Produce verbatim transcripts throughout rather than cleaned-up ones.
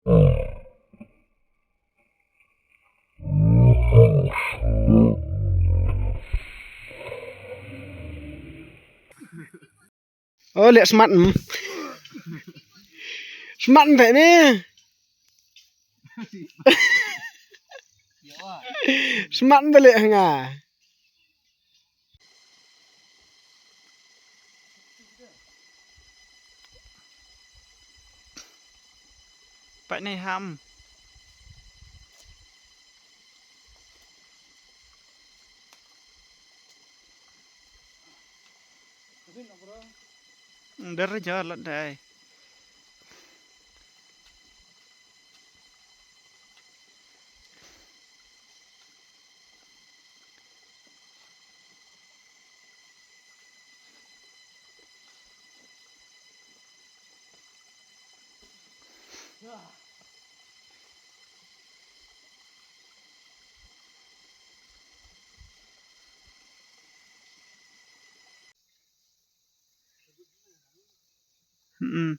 Oh, lihat semat em. Semat em tak ni. Semat em tak lihat nga. Pak ni ham. Dara jalan dai. Mm.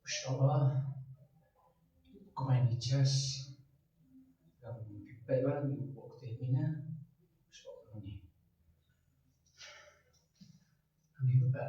Mashallah. Kumne ni chest. Ngam peit ba ngi bok te mina. Mashallah ni. Ni ba.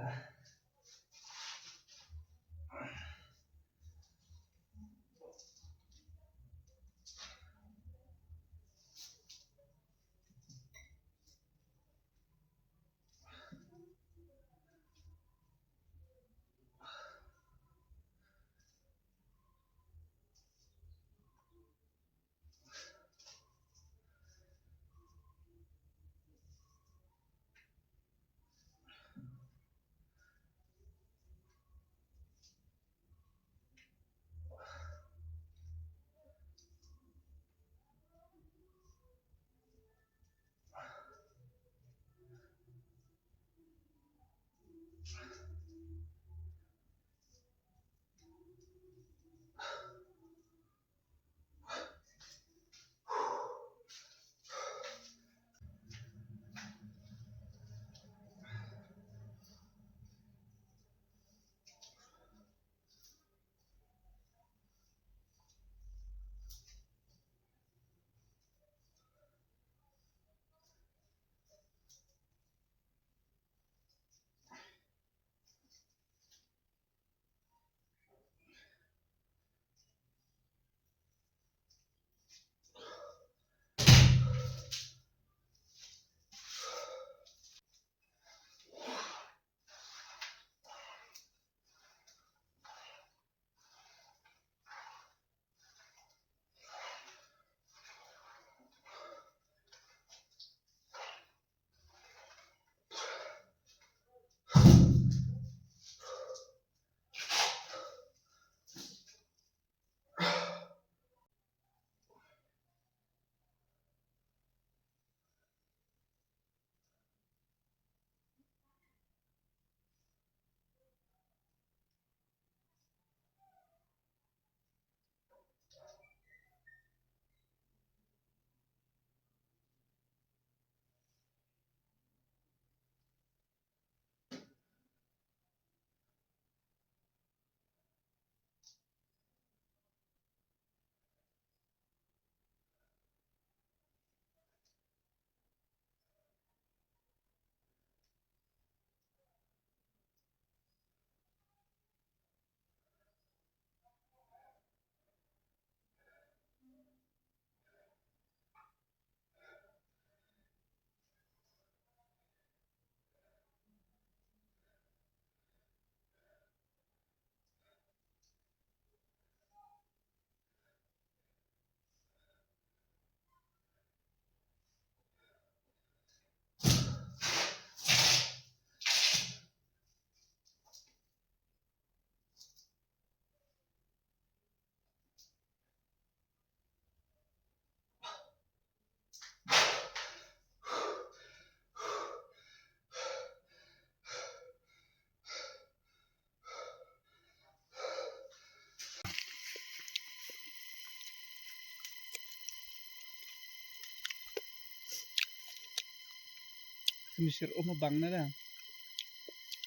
Misir um bang na da.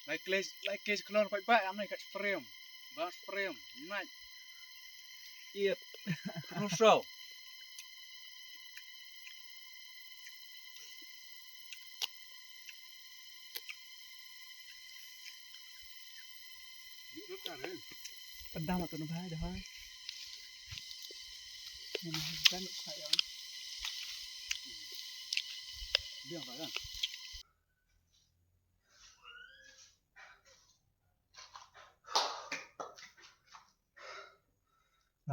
Lai kles, lai kles klor pai pai am nai kat sprem. Bang sprem, nai. Iet. Ruso. Padam atau na bhai dah hai. Ini kan kaya. Biang dah kan.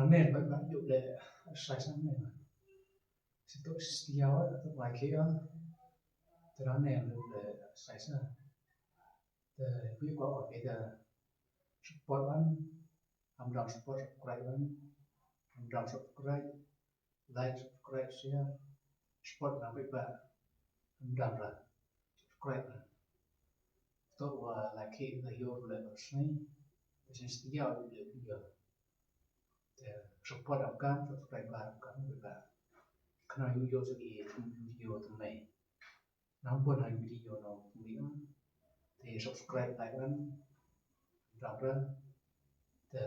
Amen. Bye bye. Yuk le. Sai sang ne. Situ siaw tu mai ke ya. Terane le sai sang. Te kui kwa wa ke da. Support wan. Am dang support, subscribe wan. Am dang subscribe, like, subscribe, share. Support na bit ba. Am dang ra. Subscribe wan. To wa like da yo le ba sni. Ba sni setia wa le video. Te support am kam, subscribe ba am kam bit ba. Kana yo yo segi video tu mai. Nang pun ha video no video. Te subscribe, like wan. Dang ra. Te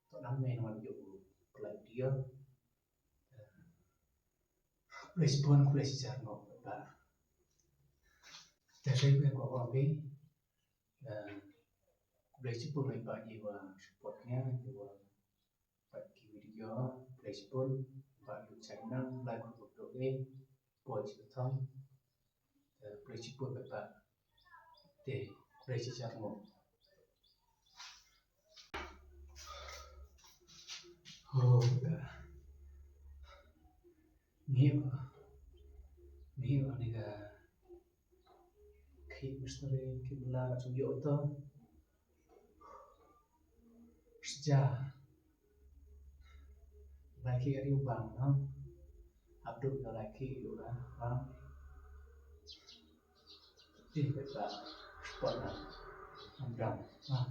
to nang main wan yo like video. Te please pun, please share no ba. Te sai pun ko ko bi. Te please pun ba ba ji wa support nya ji wa. Pat ki video, please pun, ba yu channel, like, ko to e, po chi thong, please pun ba ba. Te, please char mo. Oh, ya. Ni, ni, ni ga. Ki mistri, ki bela, ka chung yo to. Sja. Lai ki ari u bang no. Abdul da lai ki u bang. Bang. Ti beta. Spot na. Amdam. Ah.